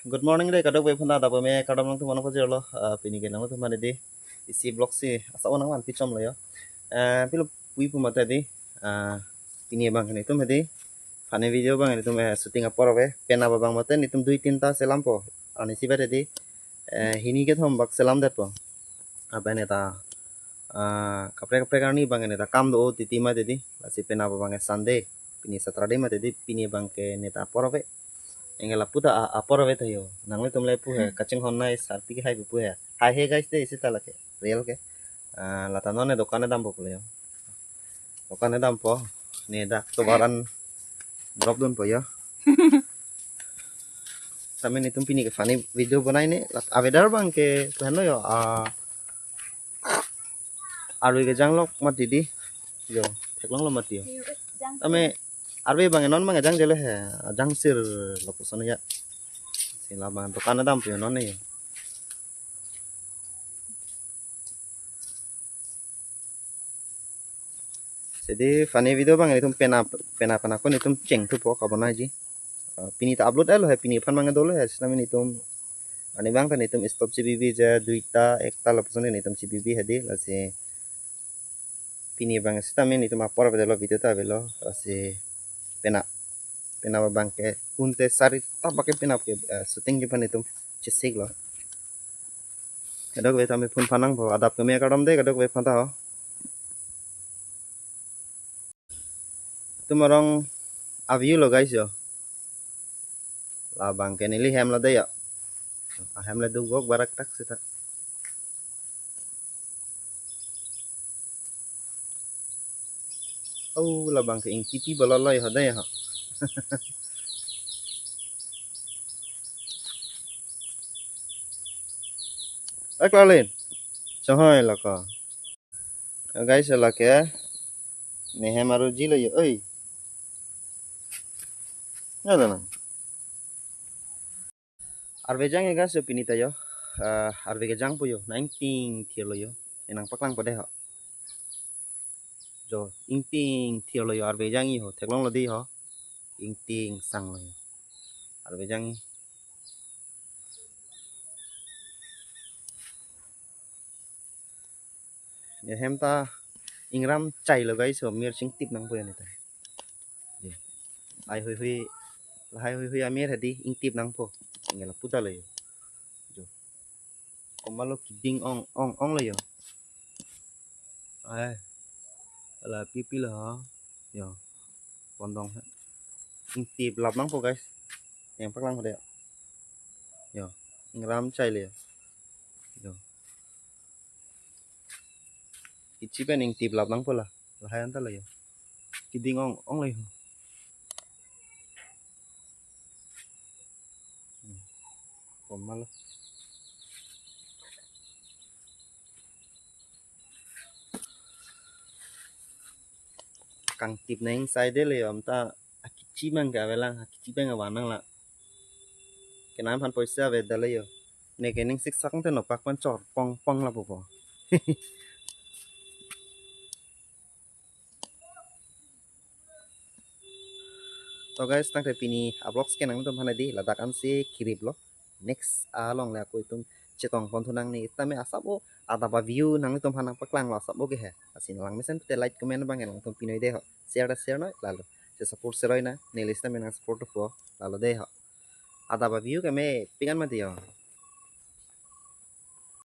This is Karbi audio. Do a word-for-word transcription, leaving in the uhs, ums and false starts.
Good morning de kadokave aphanta, adap keme kardom nangtum aphan pajirlo. Ah, pini ke nangtum aphan di isi vlog si asa onang man pichom lo yo. Eh, pilo pui pu mate di. Ah, pini abang ke netum di funny video abang netum, eh, shooting apor ave. Penap abang mate netum dui tinta selampo. Arnisi bade di, eh, hini kethom bak selamdetpo. Apa neta, ah, kaprek kaprek arni abang neta kam do titi mate di. Lasi penap abang ke Sunday, pini Saturday mate di, pini abang ke neta apor ave. Anke lapu ta a-, apor ave ta yo. Nanglitum le pu he, kachinghon nai sarpi ke hai pu he. Hai he guys de, isi ta lake. Real ke. Ah, lata non ne dokan dampo pulo yo. Dokan dampo. Ne dak tovar an drop dunpo yo. Sami netum pini ke funny video banaine. Lat a weather abang ke pu henlo yo. Ah, arve kejang lok mati di. Yo, theklonglo mati yo. Tame arve abang non abang jang jelo he. Jang sir lo puson ya. Si labang dokan dampo yo non ne yo. Jadi funny video abang netum penap penap penap netum cheng thupo kabonai ji. Ah, pini ta upload alo he, pini aphan abang dolo he, sami netum arni abang ta netum stop chibibi je, duita ekta lapuson netum chibibi hedi. Lasi pini abang sitame netum apor ave lo, video ta avelo. Lasi penap, penap abang ke unte sari ta bak ke penap ke, eh, shooting ke aphan netum chesik lo. Kadokave tame phone phanang po, adap keme kardom de kadokave aphanta ho. Netum arong a-view lo guys yo. Labang ke neli hem lo de yo. Ahem le dugok barak tak sita. Oh, labang ke ingtipi baloloi ho de ho. Ek lalin. Sohoi loko. Oh, guys, lake. Nehem aruji lo yo. Oi. Ngala na. Arve jang e guys yo pini ta yo. Ah, arve kejang po yo. Nangting thir lo yo. Enang paklang po de ho. Jo, ingting thir lo yo, arve jang e ho. Theklonglo di ho. Ingting sang lo yo. Arve jang e. Nehem ta ingram chai lo guys, so mir chingtip nangpo yo neta. Ai hui hui, lahai hui hui amir hedi ingtip nangpo. Anke lapu ta lo yo. Jo. Komat lo keding ong ong ong lo yo. Ai. Ala pipi lo ha. Yo. Pondong ha. Ingtip lap nangpo guys. Enang paklang po de. Yo. Ingram chai lo yo. Yo. Ichi pen ingtip lap nangpo la. Lahai anta lo yo. Keding ong ong lo yo. Hmm. Komat lo. Kangtip nang side le om ta akichi mang ke avelang, akichi mang avanang la. Kenam aphan poisa ave dale yo. Ne ke ning siksak te nopak pen chor pong pong lapu po. To guys, tangte pini a-vlogs ke nangtum aphan di ladak ansi kirip lo. Next along le ako itum chetong pon thu nangne, tame asap o adap a-view nanglitum aphan nangpaklang lo asap o ke he. Lasi nanglang mesen te like comment abang nangtum pinoi de ho. Share ta share noi lalo. Je support share noi na, neli sitame nang support po lalo de ho. Adap a-view keme pingan mati yo.